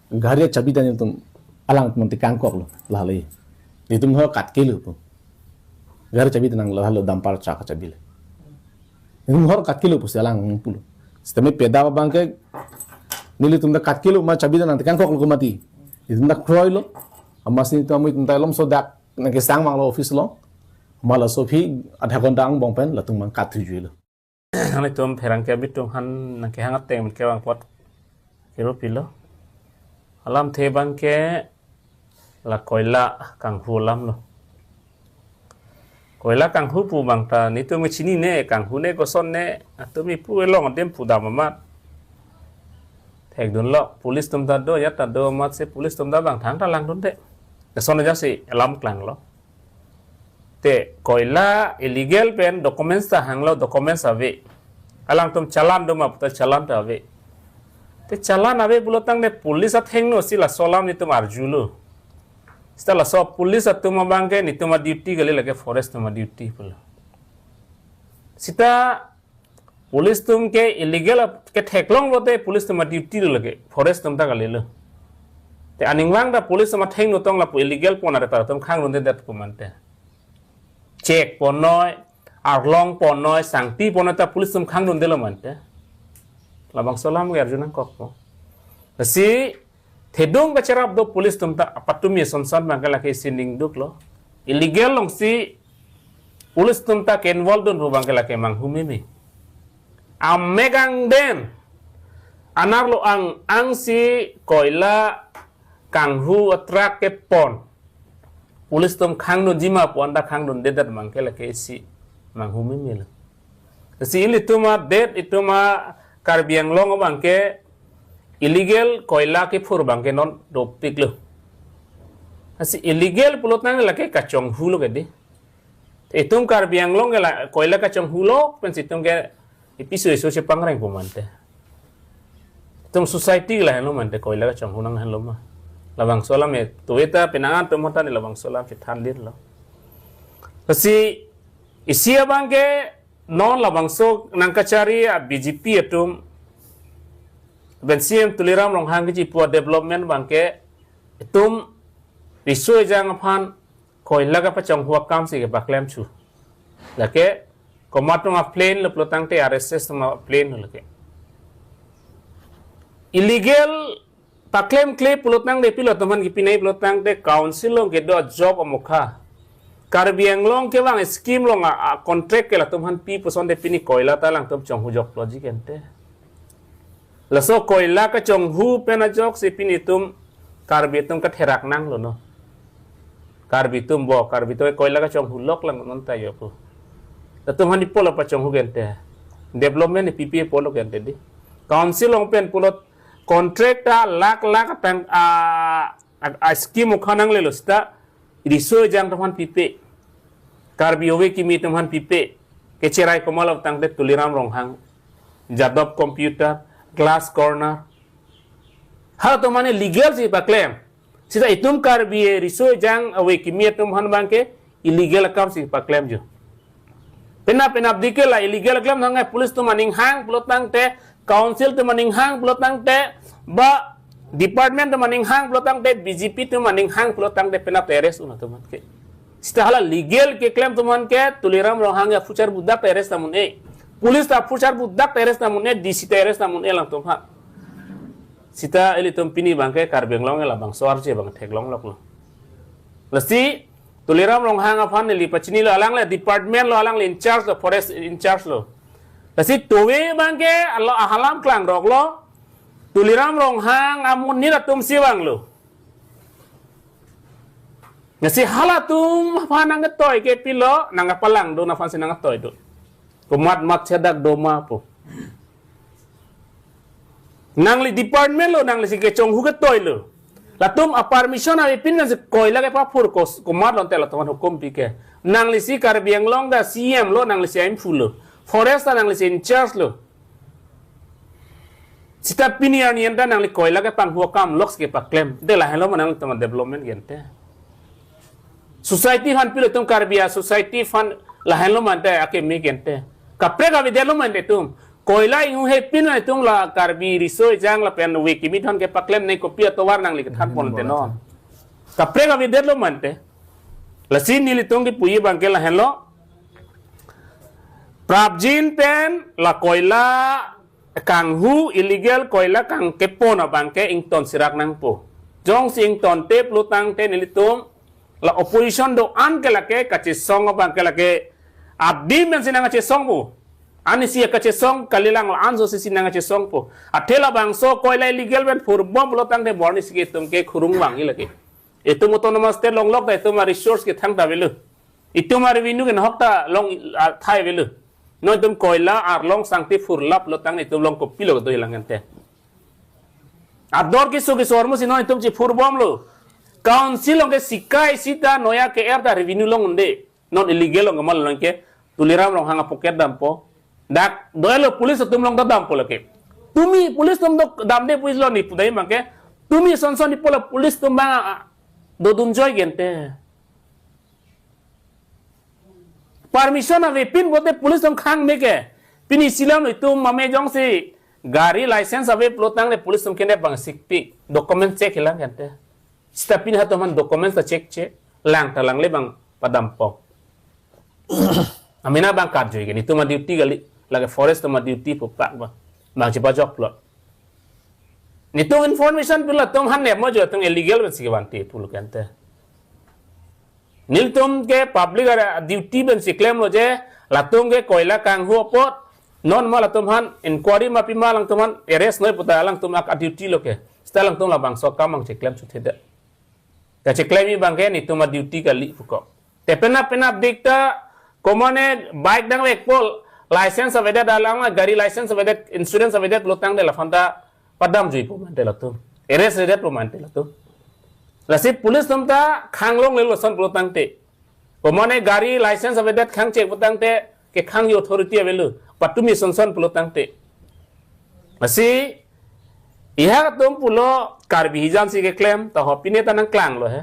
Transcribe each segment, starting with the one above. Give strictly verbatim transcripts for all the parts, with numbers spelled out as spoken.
Gari achabi ta nelitum alangtum tekangkoklo, lahelo. Nelitum hor kat kelo pu. Gari achabi ta nang lahelo, dumper truck achabi le. Nelitum hor kat kelo pusi alang pulo. Sitame peda abang ke nelitum ta kat kelo ma achabi ta nang tekangkoklo ke mati. Nelitum ta kroilo. Amatsi nelitum amu nelitum ta malomso dak nangkesang abang lo office along. Ma laso aphi adha ghonta angbong pen latum abang kat thujuilo. Nanglitum pherangke abitung aphan nangkehang ateng kevang apot kero pilo. Alamthe abang ke la koila kanghu alam lo. Koila kanghu pu abang ta nelitum chinine, kanghu ne koson ne, atum ipu elong adim pudam amat thekdunlo. Police atum ta do, ajat ta do amatsi police atum ta abang thangta langdunde. Lason ajatsi alam klanglo. Te koila illegal pen documents ta hanglo, documents ave. Alangtum challan do ma pu ta challan ta ave. Te challan ave pulo tangte police athengno si laso alam nelitum arjulo. Sita laso police atum abang ke nelitum aduty kali, lake forest atum aduty pulo. Sita police atum ke illegal ap-, ketheklong lote police atum aduty lo lake, forest atum ta kalilo. Te aning vang ta police atum athengno tong lapu illegal pon are ta latum khangdundedet pu mante. Check ponnoi, arlong ponnoi, sangti ponnoi ta police atum khangdundelo mante. Labangso alam ke arju nangkokpo. Lasi thedung kacherap do police atum ta apatumi sonson abang ke lake sining duklo. Illegal alongsi police atum ta ke-involve dun pu abang ke lake manghu meme. Amek angden anerlo ang-angsi koila kanghu atruck kepon police atum khangdunji ma pu anta khangdundedet abang ke lake isi manghu memelo. Si ilitum adet itum a Karbi Anglong abang ke illegal koila kephur abang ke non dopiklo. Si illegal pulo tangte lake kachonghu lo ke dei. Itum Karbi Anglong ke la koila kachonghu lo pensi itum ke ipi so iso chepangreng pu mante. Itum society ke lahenlo mante, koila kachonghu nanghenlo ma. Labangso alam e, tueta penang atum hota ne labangso alam chethan dinlo. Lasi isi abang ke non labangso nangkachari a B J P atum, pen C M Tuliram Ronghang kechipu development abang ke itum riso ejang aphan koila kapachonghu akam si kepaklem chu. Lake komat atum a-plan lo pulo tangte, R S S atum a-plan lo lake. Illegal paklemkle pulo tangte pilo atum aphan kipinai pulo tangte council along kedo a-job amokha. Karbi Anglong kevang scheme along a, a-contract ke latum aphan pi pusonte pini koila ta alangtum chonghu joklo ji kente. Laso koila kachonghu pen ajoksi pini itum Karbi atum katherak nanglo no. Karbi atum bo, Karbi atum koila kachonghu lok lang non ta yo pu. Latum aphan ipo lo pachonghu kente. Development ipi pi ipo lo kente dei. Council along pen pulo contract ta lakh lakh atang a, a, a-scheme amokha nanglelo sita riso ejang atum aphan pipe. Karbi ove kimi atum aphan pipe. Kecherai komatlo tangte Tuliram Ronghang, Jadov Computer, Glass Corner. Halatum aphan illegal si paklem. Sita itum Karbi e riso ejang ove kimi atum aphan abang ke illegal akam si paklem jo. Penap penap dike la illegal klem thangai police atum aning hang pulo tangte, council atum aning hang pulo tangte, ba department atum aning hang pulo tangte, B J P atum aning hang pulo tangte penap arrest un atum aphan ke. Sita hala legal keklem atum aphan ke Tuliram Ronghang ya future budak ta arrest namun e. Police ta future budak ta arrest namun e, D C ta arrest namun e alangtum aphan. Sita ilitum pini abang ke Karbi Anglong labangso arje abang theklong loklo. Lasi Tuliram Ronghang aphan neli pachinilo, alang le department lo, alang le in charge lo, forest in charge lo. Lasi tuve abang ke alo ahalam klangroklo, Tuliram Ronghang amonit atum si vanglo. Lasi halatum aphan nangketoi ke pilo, nangkepalangdun aphan si nangketoi do. Komat mat chedak do ma pu. Nangli department lo, nanglisi kechonghu ketoi lo. Latum a-permission ave pin nangsi koila kepaphur kos, komat lo ante latum aphan hukum pi ke. Nanglisi Karbi Anglong ta C M lo, nanglisi aimfu lo. Forest ta nanglisi in charge lo. Sita pini arni anta nangli koila kepanghu akam loksi kepaklem. Te lahenlo ma nangtum development gente. Society aphan pilo itum Karbi a-society aphan lahenlo ma ante akeme gente. Kaprek avedetlo ma ante itum. koila inghu hepin nangtum la Karbi riso ejang lapen we kimi thon kepaklem nangji kopi atovar nangli kethan pon te non. Kaprek avedetlo mante. Lasi nelitum kipuji abangke lahenlo. Prapjin pen la koila kanghu, illegal koila kangkepon abangke ington sirak nangpo. Jongsi ingtonte pulotangte nelitum la opposition do-an ke lake kachesong abangke lake adim pensi nangkachesong pu. Anisi kachesong kalilang la-an so sisi nangkachesong pu. Athe labangso koila illegal pen phurbom pulotangte bornisi ke itum ke khurung vangji lake. Itum autonomous state longlok ta itum a-resource ke thangta avelo. Itum a-revenue ke nahok ta long athai avelo. Non itum koila arlong sangti phurlap pulotangte itum along kopilo do hilang ente. Ador kisu kisu armusi non itum chiphurbomlo. Council along ke sikai sita noya ke er ta revenue long unde. Non illegal along kemal along ke Tuliram Ronghang a-pocket dampo. Dak doelo police atum along ta dampo lake. Tumi police atum do damde police lo ni pudai abangke. Tumi sonson ni pola police atum abang a, a, dodun joike ente. Permission avepin pote police atum khang meke. Pini silam itum mame jongsi gari license ave pulotangte police atum kene bang sikpi. Document check hilang ente. Sita pini hatum aphan document ta check che. Lang ta langle bang padampo. Amena bang karjui ke. Itum a-duty kali. Lake forest atum a-duty pu pak bang. Bang chepajok plot. Nelitum information pu latum han nepmo jo atum illegal pensi kevante pulo ke ente. Nelitum ke public a-duty pensi klemlo je, latum ke koila kanghu apot, non ma latum aphan inquiry ma pima alangtum aphan arrest noi puta alangtum ak a-duty lo ke. Sita alangtum labangso akam bang cheklem chuthe de. Kacheklemji abangke nelitum a-duty kali puko. Te penap penap dik ta, komatne bike dangvekpo, license avedet alang ma, gari license avedet, insurance avedet pulotangte laphan ta padamjuipo mante latum. Arrest redet po mante latum. Lasi police atum ta khang longlelo ason pulotangte. Komatne gari license avedet khang check pulotangte, kekhangji authority avelo. Patumi sonson pulotangte. Lasi, ihak atum pulo Karbi hijan si keklem, ta ho pine ta nangklanglo he.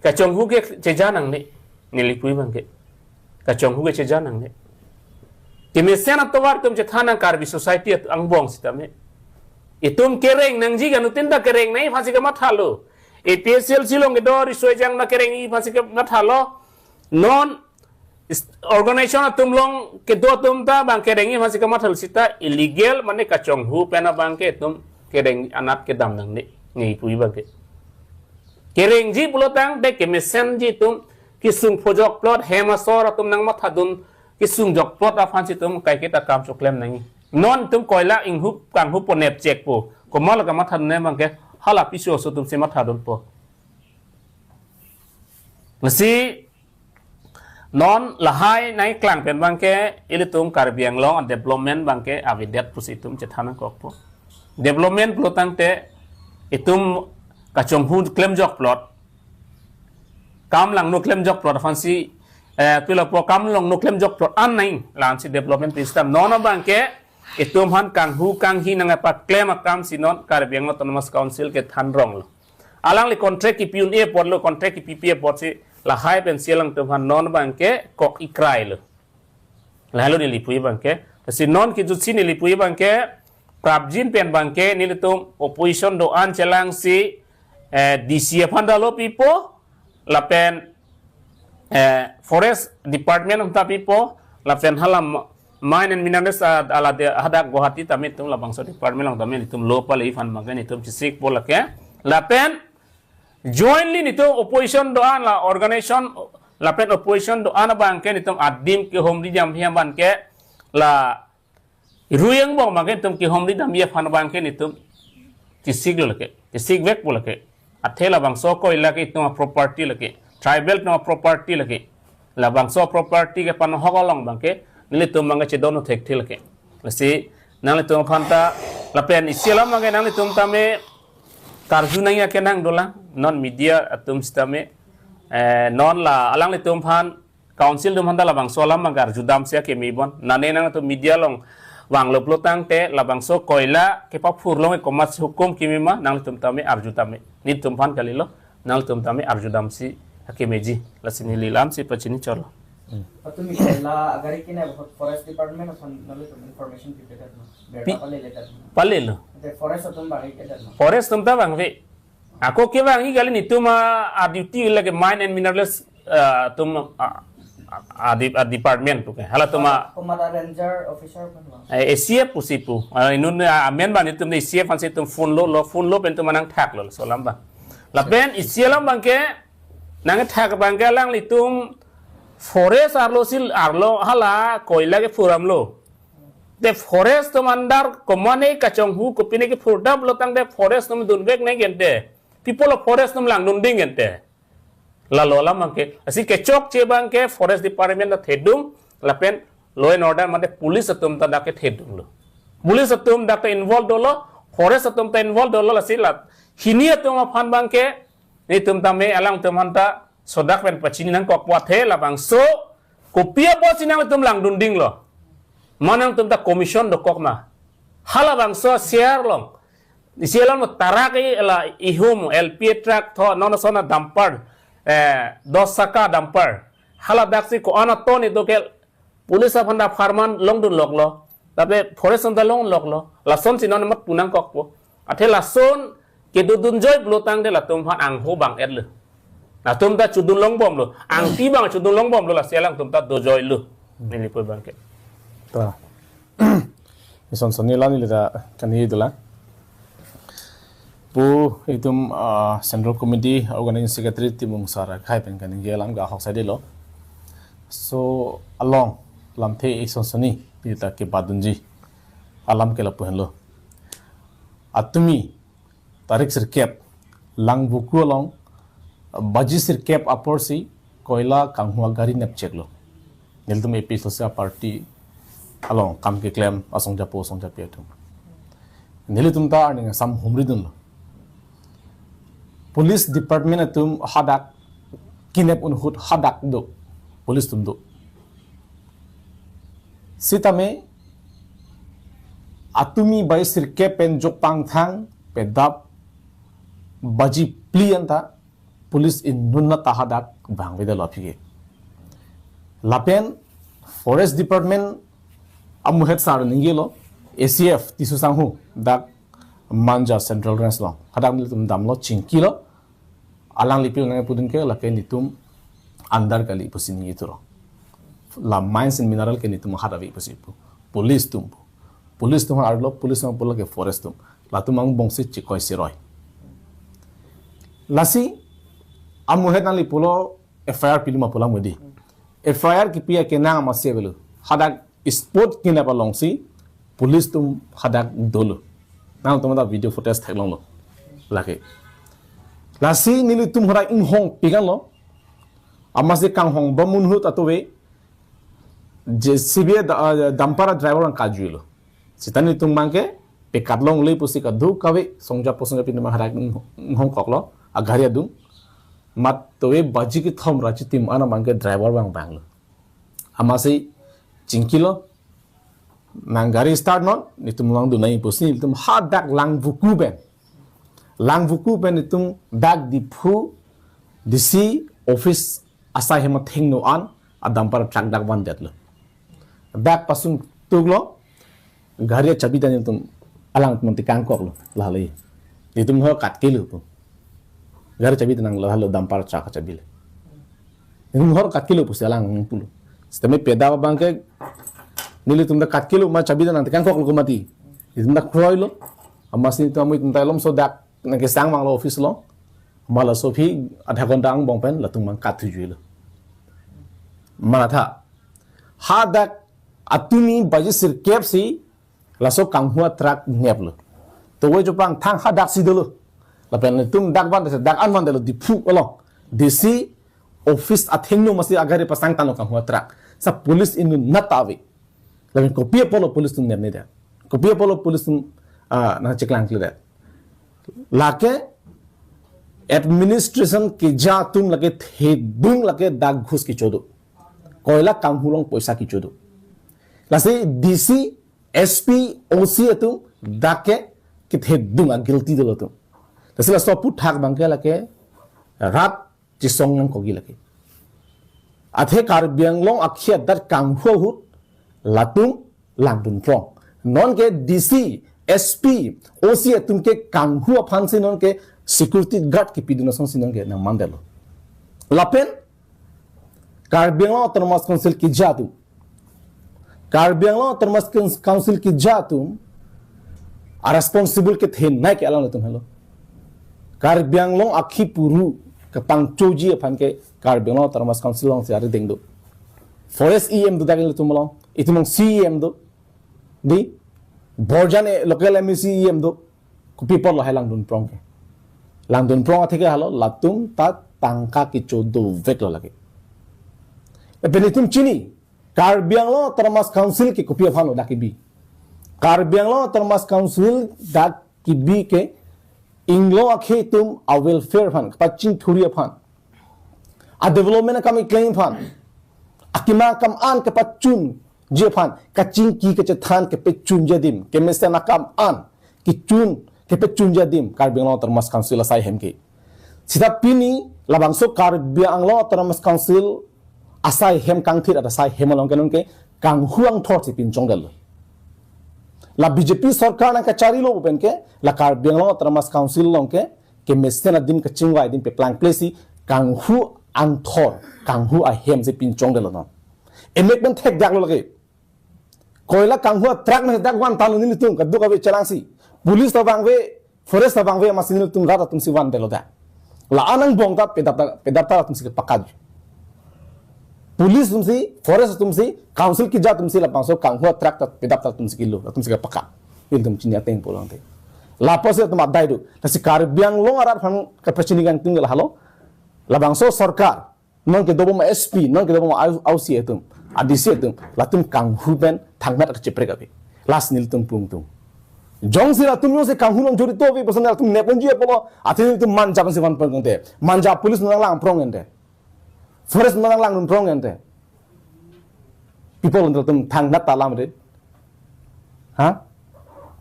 Kachonghu ke cheja nangne, neli puji abangke. Kachonghu ke cheja nangne. Kemesen atovar atum chethan nang Karbi society at angbong sitame. Itum kereng nangji ke anuttin ta kereng nangji aphansi kamathalo. A P H L C along kedo riso ejang na kerengji aphansi kamathalo. Non is-, organization atum along kedo atum ta bang kerengji aphansi kamathalo sita illegal mane kachonghu pen abangke itum kereng anat kedam nangne, neli puji abangke. Kerengji pulotangte kemesenji atum kesung phojok plot hem asor atum nangmathadun kesung jok plot aphansi itum kaiketa kam choklem nangji. Non itum koila inghu kanghu ponep check po. Komat la kamathadun abangke hala piso aso atumsi mathadunpo. Lasi non lahai nangklang pen abangke ilitum Karbi Anglong a-development abangke avedet pusi itum chethan nangkokpo. Development pulotangte itum kachonghu klemjok plot. Kam langno klemjok plot aphansi, eh, pilo po kam langno klemjok plot an nangji, la-ansi development pi sitame. Non abangke itum aphan kanghu kanghi nangpaklem akamsi non Karbi Anglong Autonomous Council kethan ronglo. Alangli contract kipi un-e apotlo, contract kipipi apotsi lahai pensi alangtum aphan non abangke kok ikrailo. Lahailo neli puji abangke. Lasi non kijutsi neli puji abangke, prapjin pen abangke nelitum opposition do-an chelangsi, eh, D C aphan ta lo pipo, lapen eh, Forest Department atum ta pipo, lapen hala ma-, Mine and Minerals, ah, alade hadak Guwahati tame itum labangso department along tame itum lo pale aphan abangke itum chesikpo lake. Lapen jointly nelitum opposition do-an la organization lapen opposition do-an abangke itum adim kehomri damji abangke la Ruyang bong abangke itum kehomri damji aphan abangke itum chesiklo lake, chesikvekpo lake. Athe labangso koila ke itum a-property lake, tribal atum a-property lake. Labangso property kepanohok along abangke nelitum abangke chedon thekthe lake. Lasi nanglitum aphan ta lapen isi alam abangke nanglitum tame karju nangji akenang dolang, non media atum sitame, eh, non la alanglitum aphan Council atum aphan ta labangso alam abang arjudamsi akeme bon. Nane nangtum media along vanglo pulotangte labangso koila kepaphur along komatsi hukum keme ma nangtum tame arju tame. Nelitum aphan kalilo, nangtum tame arjudamsi akemeji. Lasi neli lamsi pachini cholo. Patumi la agari kine forest department aphan nangli tum information pipedet no. Berta Pi- pale ledet no. Palelo. Ante forest atum bagi kedet no. Forest atum ta bangve. Ako kevangji kali, netum a, a duty lake mine and minerals, ah, atum a, a, a, di- a department pu ke. Halatum a, Komada ranger officer pun bang. eh, A C F pusi pu. Ah, inut, ah, amen bang netum A C F ansi tum phone lo, lo phone lo pen tum nangthak lo, laso alam bang. Lapen isi alam bang ke, nangthak bang ke alanglitum forest arlo sil arlo hala koila kephur damlo. Te forest atum under komatne kachonghu kopine kephur damlo tangte forest atum dunvek nangji ante. Pi apotlo forest atum langdun ding ante. Lalo alam bang ke. Lasi kechokche bang ke forest department ta thedung lapen law and order mate police atum ta dak kethedunglo. Police atum dak ta involve dolo, forest atum ta involve dolo, lasi la hini atum aphan bang ke netum tame alangtum aphanta sodak pen pachini nangkok pulote labangso kopi apotsi nangtum langdun dinglo. Ma nangtum ta commission dokok ma. Halabangso share along. Isi alam tarak ke la ihum L P A truck tho non sona dumper, eh, dos saka dumper. Hala daksi ko-an aton ido ke police aphanta pharman longdun loklo. Tapi forest aphanta long loklo. Lason si non mat pu nangkokpo. Athe lason kedodun joi pulo tangte latum aphan angho bang-etlo. Latum ta chodun longbomlo. Angti bang chodun longbomlo, lasi alangtum ta dojoilo. Neli pu bang ke. Ta. Ison sonni la neli ta kani dolang. Pu itum, ah, Central Committee Organizing Secretary Timung Sar akhai pen kani alam ke ahok sai delo. So along lamthe ison sonni neli ta kebadunji alam ke lapu henlo. Atumi tarik sirkep Langvoku along baji sirkep aporsi koila kanghua gari nepcheklo. Nelitum A P H L C party along kam keklem asongjapo asongjapi atum. Nelitum ta arni asam humri dunlo. Police department atum hadak kinep un ahut hadak do. Police atum do. Sitame atumi baji sirkep pen jok pangthang pedap baji phli anta police inut ta hadak bang veda lo aphi ke. Lapen forest department amuhet sar ningjelo, A C F Tisu Sanghu dak Manja Central Range along. Hadak nelitum damlo, chingkilo. Alangli pi nangpudun ke lake netum under kali pusi ningje turo. La mines and mineral ke netum hadak ave pusi pu. Police atum pu. Police atum arlo, police atum pulo ke forest atum. Latum angbongsi chikoi siroi. Lasi amuhet nangli pulo F I R pidun ma pulang mudi. F I R kipi akenang amatsi avelo. Hadak spot kinep alongsi police atum hadak dolo. Nangtum ta video footage theklonglo. Lake. Lasi nelitum hadak inghong piganlo. Amatsi kanghongbom un ahut atove J C B da- ah, dumper driver an kajuilo. Sita netum bang ke pekat longle pusi kadokave songjapo asongjapi atum hadak inghong koklo, agari adung. Mat atove baji kethom ra chitim ana bang ke driver bang banglo. Amatsi chingkilo, nang gari start non, netum langdun nangji pusi netum hadak Langvoku pen. Langvoku pen netum dak Diphu D C office asai hem athengno an a dumper truck dak vandetlo. Dak pasung tuklo, gari achabi ta netum alangtum tekangkoklo, lahelo. Netum ho kat kilo pu. Gari chabi ta nang lahelo, dumper truck achabi le. Netum ho kat kilo pusi alangtum pulo. Sitame pedap abang ke nelitum ta kat kilo ma chabi ta nang tekangkoklo ko mati. Netum ta kroilo. Amatsi netum amui atum ta malomso dak nangkesang abang lo office along. Ma laso aphi adha ghonta angbong pen latum bang kat thujuilo. Manatha. Hadak atumi baji sirkep si laso kanghua truck neplo. Atove jok pangthang hadaksi dolo. Lapen netum dak van dak an vandetlo Diphu along. D C office athengno amatsi agari pasang tanglo kanghua truck. Sa police inut ta ave. Lapen kopi apotlo police atum nepnedet. Kopi apotlo police atum, ah, nangcheklang kledet. Lake administration keja atum lake thedung lake dak ghus kecho do. Koila kanghu along poisa kecho do. Lasi D C, S P, O C atum dak ke kethedung a guilty dolo atum. Lasi laso aphuthak bang ke lake rat chisong nangkokji lake. Athe Karbi Anglong akhei adat kanghu ahut latum langdun prong. Non ke D C, S P, O C atum ke kanghu aphan si non ke security guard kepidun asonsi non ke nangmandetlo. Lapen Karbi Anglong Autonomous Council keja atum, Karbi Anglong Autonomous Coun- Council keja atum a responsible kethenei ke alanglitum helo. Karbi Anglong akhei puru kepangchoji aphan ke Karbi Anglong Autonomous Council alongsi arideng do. Forest E M do dak ilitum along, itum along C E M do. Di, Borjan, eh, local M A C E M do. Kopi apot lahai langdun prong ke? Langdun prong athe ke halo, latum ta tangka kecho doveklo lake. Lapen itum chini, Karbi Anglong Autonomous Council ke kopi aphanlo dak kebi? Karbi Anglong Autonomous Council dak kebi ke inglong akhei atum a welfare aphan, kepachingthurji aphan, a development akam keklem aphan, akemang akam an kepachunji aphan, kachingki kachethan kepachunji adim, kemesen akam an kechun kepachunji adim Karbi Anglong Autonomous Council asai hem ke. Seta pini labangso Karbi Anglong Autonomous Council asai hem kangthir, asai hem along ke non ke kanghu angthor si pinchongdetlo. La B J P sorkar nangkacharilo pen ke la Karbi Anglong Autonomous Council along ke kemesen adim, kachingvai adim peplangple si kanghu angthor, kanghu ahem si pinchongdetlo non. Emek pen thekdaklo lake. Koila kanghu a truck na dak van talo nelitum kadokave chelangsi. Police ta vangve, forest ta vangve, amatsi nelitum rat atumsi vandetlo dak. La-an angbong ta pedap ta, pedap ta atumsi kepakatji. Police atumsi, forest atumsi, council keja atumsi labangso kanghu a truck ta pedap ta atumsi kelo, atumsi kepakat. Ilitum chini ateng pulang te. Lapusi atum adai do. Lasi Karbi Anglong arat aphan kepachini kangtung ke lahelo. Labangso sorkar, non kedobom S P, non kedobom au-, ausi atum, a D C atum, latum kanghu pen thangmet kacheprek ave. Lasi nelitum pungtung. Jongsi latum jongsi kanghu along jorito ave, personal atum neponji apotlo, athe nelitum Manja pensi vanpon kangte. Manja police nanglang prong ente. Forest nanglang prong ente. People nelitum thangmet ta alam rit. Ha?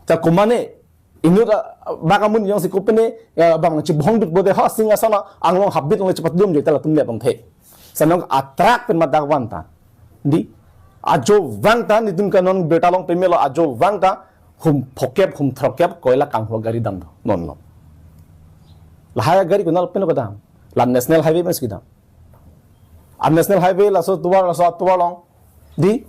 Ta komane, inut, ah, bak amun jongsi kopine, ya, bang chibhong dut bode ha Singhason anglong habit along chepatdun jo ta latum nepon the. Sanong a truck pen mat dak van ta. Di, ajo vang ta, nelitum ke non birta along pemelo, ajo vang ta, hum phokep, hum throkep, koila kanghu gari dam do, non lo. Lahai gari konat pen lo kedam? La National Highway pensi kedam. A National Highway laso tovar, laso atovar along. Di,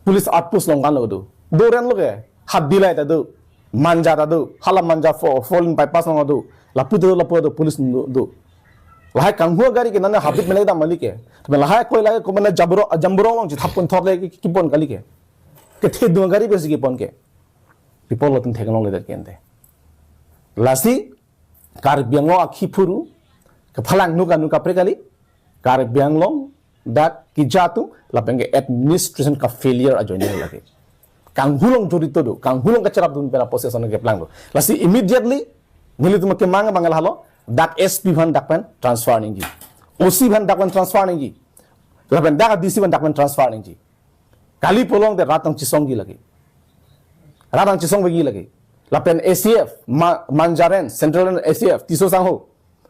police outpost along kan lo do. Doren lo ke, Hatdilai ta do. Manja ta do. Hala Manja fo-, four lane bypass along do. Lapu do, lapu do, police do, do. Lahai kanghu gari ke nana habit melek dam malik ke. Tapi lahai koila ke komane Jamboro-, Jamborong along chithap pon thor le ke, kepon kali ke. Kethe do gari pensi kepon ke. People latum theklongledet ke ente. Lasi Karbi Anglong akhei puru kephalang nuka nuka prekali, Karbi Anglong dak keja atum lapen ke administration ka failure ajoine lake. Kanghu along jorito do, kanghu along kacherapdun pen a-process an keplang do. Lasi immediately nelitum kemang bang lahelo, dak S P aphan dak pen transfer nangji. O C aphan dak pen transfer nangji. Lapen dak D C aphan dak pen transfer nangji. Kali pulote rat nangchisongji lake. Rat nangchisongji lake. Lapen A C F, Ma-, Manja Range, Central Range A C F, Tisso Sangho,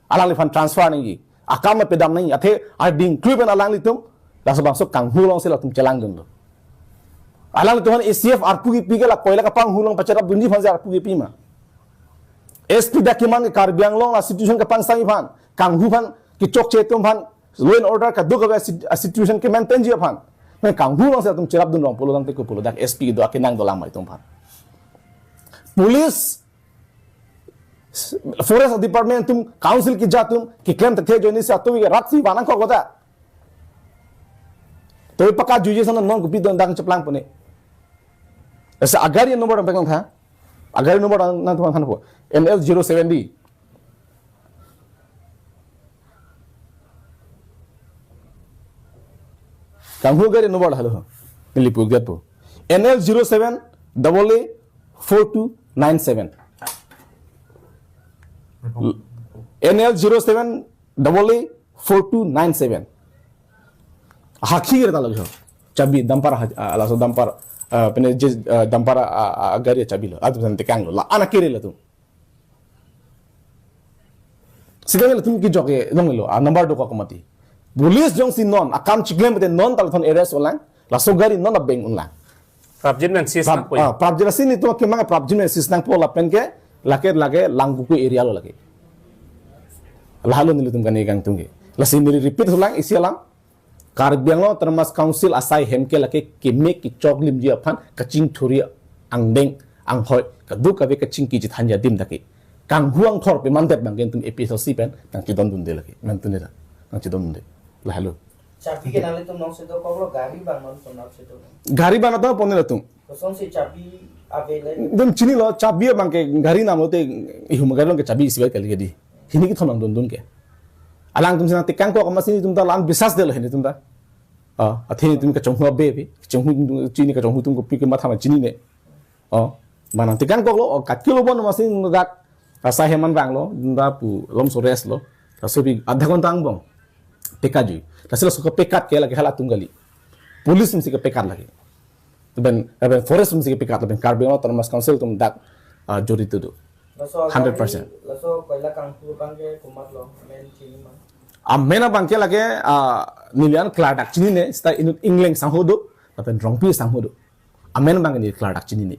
alangliphan transfer nangji. Akam pedam nangji. Athe arding klui pen alanglitum laso bangso kanghu alongsi latum chelangdun do. Alanglitum aphan A C F arpu kepi ke la koila kapanghu along pacherapdunji aphansi arpu kepi ma? S P dak keman ke Karbi Anglong la situation kapangsai aphan, kanghu aphan, kechokche atum aphan, law and order kadokave a sit-, a situation ke maintain ji aphan. Lapen kanghu alongsi latum cherapdun rong pulo tangte kopulo, dak S P do akenang dolang ma itum aphan? Police, forest department atum, council keja atum keklem thekthe ajoine si atum ke rat si vanang kok kota. Tovi pakatjuji sana non kopi don dang cheplang pone. Asa agari number ang pegang tha. Agari number ang nangtum than po. N L zero seven D. Kanghu gari number halo. Neli pu gat po. N L zero seven double A four two nine seven. N L zero seven double A four two nine seven. Hakhi gari ta lagi ho. Chabi dumper ha-, ah, laso dumper, ah, pene je, ah, dumper, ah, ah, gari chabi lo. Atu san tekang lo. La-an akere latum. Sita latum kejok ke long lo. Ah, number dokok mati. Police jongsi non akam chiklem pute non talathon arrest unlang, laso gari non abeng unlang. Prapjin men sis Prap- nangpoi. Ah, prapjin, lasi nelitum akemang prapjin men sis nangpo lapen ke lake lake Langkuku area lo lake. Lahelo nelitum kani kangtung ke. Lasi neli repeat ulang isi alam. Karbi Anglong Autonomous Council asai hem ke lake keme kechok limji aphan kachingthuri angdeng anghoi kadokave kachingki chethanji adim dak ke. Kanghu angthor pemandet abang ke nelitum A P H L C pen nangchedondunde lake. Nangtune ta. Nangchedondunde. Lahelo. Chabi ke nanglitum nangchedokoklo, gari abang nanglitum nangchedok. Gari abang nangtum pon nelitum. Kosonsi chabi ave le? Nelitum chinilo, chabi abang ke gari nanglote ihum gari along ke chabi isivet kali ke di. Hini kethom nangdundun ke. Alangtum si nangtekangkok amatsi nelitum ta la-an bisas detlo hini nelitum ta. Ah, athe nelitum kachonghu ave ave. Kachonghu chini kachonghu atum kopi ke matha ma chinine. Oh, ma nangtekangkoklo, oh, kat kilo bon amatsi dak asai hem an vanglo, nelitum ta pu lomso rest lo. Laso pi adha ghonta angbong pekatji. Lasi laso kepekat ke lake halatum kali. Police atumsi kepekat lake. Lapen, lapen forest atumsi kepekat, lapen Karbi Anglong Autonomous Council atum dak, ah, jorito do. Laso Hundred percent. Gari, laso koila kanghu abang ke komatlo, amen chini ma? Amen abang ke lake, ah, neli an klardak chinine, seta inut Ingleng sangho do, lapen Rongpi sangho do. Amen abang ke neli klardak chinine.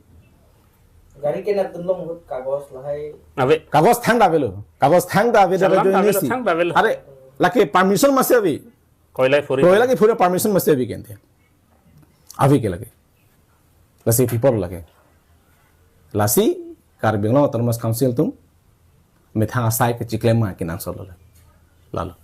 Gari ke nangdunlong ahut kagos lahai? Ave. Kagos thangta avelo. Kagos thangta ave, Challan dak ta avelo, nesi. Thangta avelo. Are, lake permission amatsi ave. Koilai phuri. Koila kephuri permission amatsi ave kente. Ave ke lake. Lasi people lake. Lasi Karbi Anglong Autonomous Council atum methang asai kechiklem ma kenangsot lo lake. Lahelo.